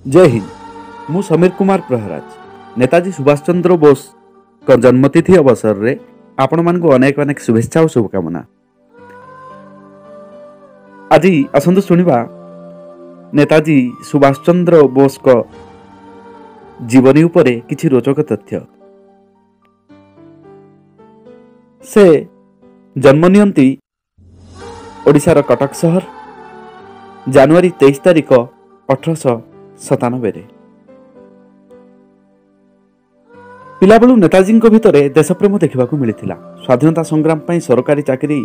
ଜୟ ହିନ୍ଦ। ମୁଁ ସମୀର କୁମାର ପ୍ରହରାଜ। ନେତାଜୀ ସୁଭାଷ ଚନ୍ଦ୍ର ବୋଷଙ୍କ ଜନ୍ମତିଥି ଅବସରରେ ଆପଣମାନଙ୍କୁ ଅନେକ ଅନେକ ଶୁଭେଚ୍ଛା ଓ ଶୁଭକାମନା। ଆଜି ଆସନ୍ତୁ ଶୁଣିବା ନେତାଜୀ ସୁଭାଷ ଚନ୍ଦ୍ର ବୋଷଙ୍କ ଜୀବନୀ ଉପରେ କିଛି ରୋଚକ ତଥ୍ୟ। ସେ ଜନ୍ମ ନିଅନ୍ତି ଓଡ଼ିଶାର କଟକ ସହର ଜାନୁଆରୀ 23 ତାରିଖ 1897ରେ। ପିଲାବେଳୁ ନେତାଜୀଙ୍କ ଭିତରେ ଦେଶପ୍ରେମ ଦେଖିବାକୁ ମିଳିଥିଲା। ସ୍ୱାଧୀନତା ସଂଗ୍ରାମ ପାଇଁ ସରକାରୀ ଚାକିରି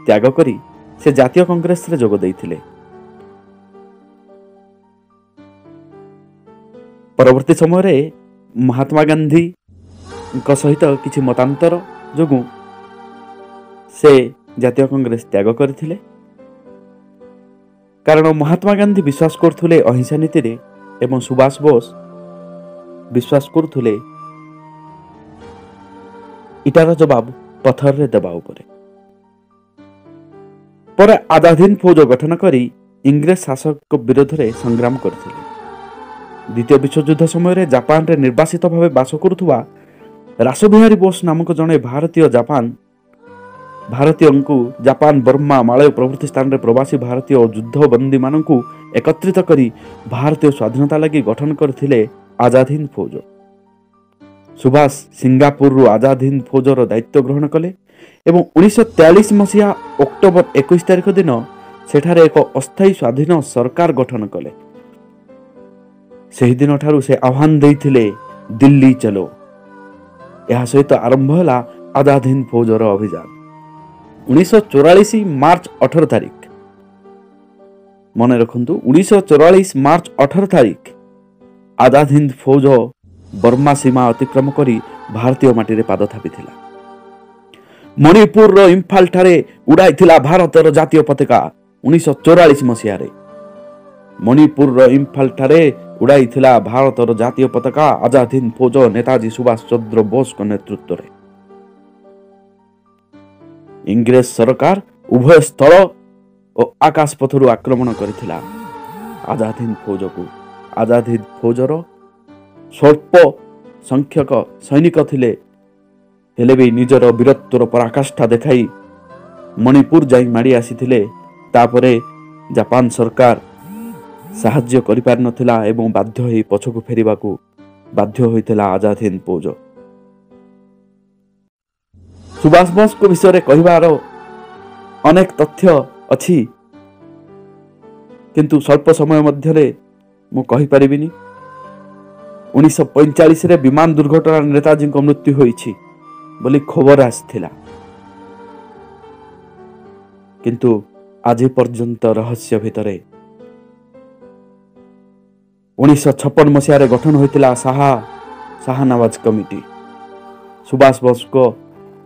ତ୍ୟାଗ କରି ସେ ଜାତୀୟ କଂଗ୍ରେସରେ ଯୋଗ ଦେଇଥିଲେ। ପରବର୍ତ୍ତୀ ସମୟରେ ମହାତ୍ମା ଗାନ୍ଧୀଙ୍କ ସହିତ କିଛି ମତାନ୍ତର ଯୋଗୁଁ ସେ ଜାତୀୟ କଂଗ୍ରେସ ତ୍ୟାଗ କରିଥିଲେ, କାରଣ ମହାତ୍ମା ଗାନ୍ଧୀ ବିଶ୍ୱାସ କରୁଥିଲେ ଅହିଂସା ନୀତିରେ ଏବଂ ସୁଭାଷ ବୋଷ ବିଶ୍ୱାସ କରୁଥିଲେ ଇଟାର ଜବାବ ପଥରରେ ଦେବା ଉପରେ। ପରେ ଆଜାଦ ହିନ୍ଦ ଫୌଜ ଗଠନ କରି ଇଂରେଜ ଶାସକଙ୍କ ବିରୋଧରେ ସଂଗ୍ରାମ କରିଥିଲେ। ଦ୍ୱିତୀୟ ବିଶ୍ୱଯୁଦ୍ଧ ସମୟରେ ଜାପାନରେ ନିର୍ବାସିତ ଭାବେ ବାସ କରୁଥିବା ରାସବିହାରୀ ବୋଷ ନାମକ ଜଣେ ଭାରତୀୟ ଜାପାନ ଭାରତୀୟଙ୍କୁ ଜାପାନ, ବର୍ମା, ମାଳୟ ପ୍ରଭୃତି ସ୍ଥାନରେ ପ୍ରବାସୀ ଭାରତୀୟ ଯୁଦ୍ଧବନ୍ଦୀମାନଙ୍କୁ ଏକତ୍ରିତ କରି ଭାରତୀୟ ସ୍ୱାଧୀନତା ଲାଗି ଗଠନ କରିଥିଲେ ଆଜାଦ ହିନ୍ଦ ଫୌଜ। ସୁଭାଷ ସିଙ୍ଗାପୁରରୁ ଆଜାଦ ହିନ୍ଦ ଫୌଜର ଦାୟିତ୍ୱ ଗ୍ରହଣ କଲେ ଏବଂ 1943 ମସିହା ଅକ୍ଟୋବର 21 ତାରିଖ ଦିନ ସେଠାରେ ଏକ ଅସ୍ଥାୟୀ ସ୍ୱାଧୀନ ସରକାର ଗଠନ କଲେ। ସେହିଦିନଠାରୁ ସେ ଆହ୍ୱାନ ଦେଇଥିଲେ ଦିଲ୍ଲୀ ଚଲୋ। ଏହା ସହିତ ଆରମ୍ଭ ହେଲା ଆଜାଦ ହିନ୍ଦ ଫୌଜର ଅଭିଯାନ। 1944 ମାର୍ଚ୍ଚ 18 ତାରିଖ, ମନେ ରଖନ୍ତୁ, 1944 ମାର୍ଚ୍ଚ 18 ତାରିଖ ଆଜାଦ ହିନ୍ଦ ଫୌଜ ବର୍ମା ସୀମା ଅତିକ୍ରମ କରି ଭାରତୀୟ ମାଟିରେ ପାଦ ଥାପିଥିଲା। ମଣିପୁରର ଇମ୍ଫାଲ ଠାରେ ଉଡ଼ାଇଥିଲା ଭାରତର ଜାତୀୟ ପତାକା। 1944 ମସିହାରେ ମଣିପୁରର ଇମ୍ଫାଲ ଠାରେ ଉଡ଼ାଇଥିଲା ଭାରତର ଜାତୀୟ ପତାକା ଆଜାଦ ହିନ୍ଦ ଫୌଜ ନେତାଜୀ ସୁଭାଷ ଚନ୍ଦ୍ର ବୋଷଙ୍କ ନେତୃତ୍ୱରେ। ଇଂରେଜ ସରକାର ଉଭୟ ସ୍ଥଳ ଓ ଆକାଶ ପଥରୁ ଆକ୍ରମଣ କରିଥିଲା ଆଜାଦ ହିନ୍ଦ ଫୌଜକୁ। ଆଜାଦ ହିନ୍ଦ ଫୌଜର ସ୍ୱଳ୍ପ ସଂଖ୍ୟକ ସୈନିକ ଥିଲେ, ହେଲେ ବି ନିଜର ବୀରତ୍ୱର ପରାକାଷ୍ଠା ଦେଖାଇ ମଣିପୁର ଯାଇ ମାଡ଼ି ଆସିଥିଲେ। ତାପରେ ଜାପାନ ସରକାର ସାହାଯ୍ୟ କରିପାରିନଥିଲା ଏବଂ ବାଧ୍ୟ ହୋଇ ପଛକୁ ଫେରିବାକୁ ବାଧ୍ୟ ହୋଇଥିଲା ଆଜାଦ ହିନ୍ଦ ଫୌଜ। ସୁଭାଷ ବୋଷଙ୍କ ବିଷୟରେ କହିବାର ଅନେକ ତଥ୍ୟ ଅଛି, କିନ୍ତୁ ସ୍ୱଳ୍ପ ସମୟ ମଧ୍ୟରେ ମୁଁ କହିପାରିବିନି। 1945ରେ ବିମାନ ଦୁର୍ଘଟଣାରେ ନେତାଜୀଙ୍କ ମୃତ୍ୟୁ ହୋଇଛି ବୋଲି ଖବର ଆସିଥିଲା, କିନ୍ତୁ ଆଜି ପର୍ଯ୍ୟନ୍ତ ରହସ୍ୟ ଭିତରେ। 1956 ମସିହାରେ ଗଠନ ହୋଇଥିଲା ଶାହାନୱାଜ କମିଟି ସୁଭାଷ ବୋଷଙ୍କ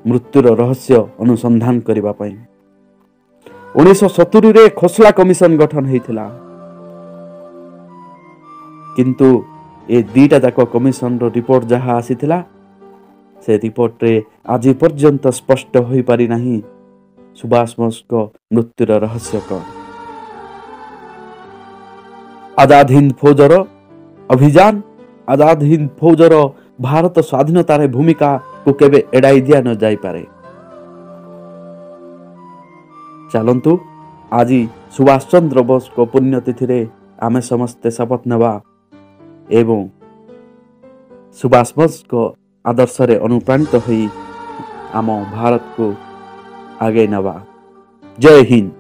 ମୃତ୍ୟୁର ରହସ୍ୟ ଅନୁସନ୍ଧାନ କରିବା ପାଇଁ। 1970ରେ ଖୋସଲା କମିଶନ ଗଠନ ହୋଇଥିଲା, କିନ୍ତୁ ଏ ଦୁଇଟା ଯାକ କମିଶନର ରିପୋର୍ଟ ଯାହା ଆସିଥିଲା ସେ ରିପୋର୍ଟରେ ଆଜି ପର୍ଯ୍ୟନ୍ତ ସ୍ପଷ୍ଟ ହୋଇପାରିନାହିଁ ସୁଭାଷ ବୋଷଙ୍କ ମୃତ୍ୟୁର ରହସ୍ୟ କ'ଣ। ଆଜାଦ ହିନ୍ଦ ଫୌଜର ଅଭିଯାନ, ଆଜାଦ ହିନ୍ଦ ଫୌଜର ଭାରତ ସ୍ୱାଧୀନତାରେ ଭୂମିକାକୁ କେବେ ଏଡ଼ାଇ ଦିଆ ନ ଯାଇପାରେ। ଚାଲନ୍ତୁ ଆଜି ସୁଭାଷ ଚନ୍ଦ୍ର ବୋଷଙ୍କ ପୁଣ୍ୟତିଥିରେ ଆମେ ସମସ୍ତେ ଶପଥ ନେବା ଏବଂ ସୁଭାଷ ବୋଷଙ୍କ ଆଦର୍ଶରେ ଅନୁପ୍ରାଣିତ ହୋଇ ଆମ ଭାରତକୁ ଆଗେଇ ନେବା। ଜୟ ହିନ୍ଦ।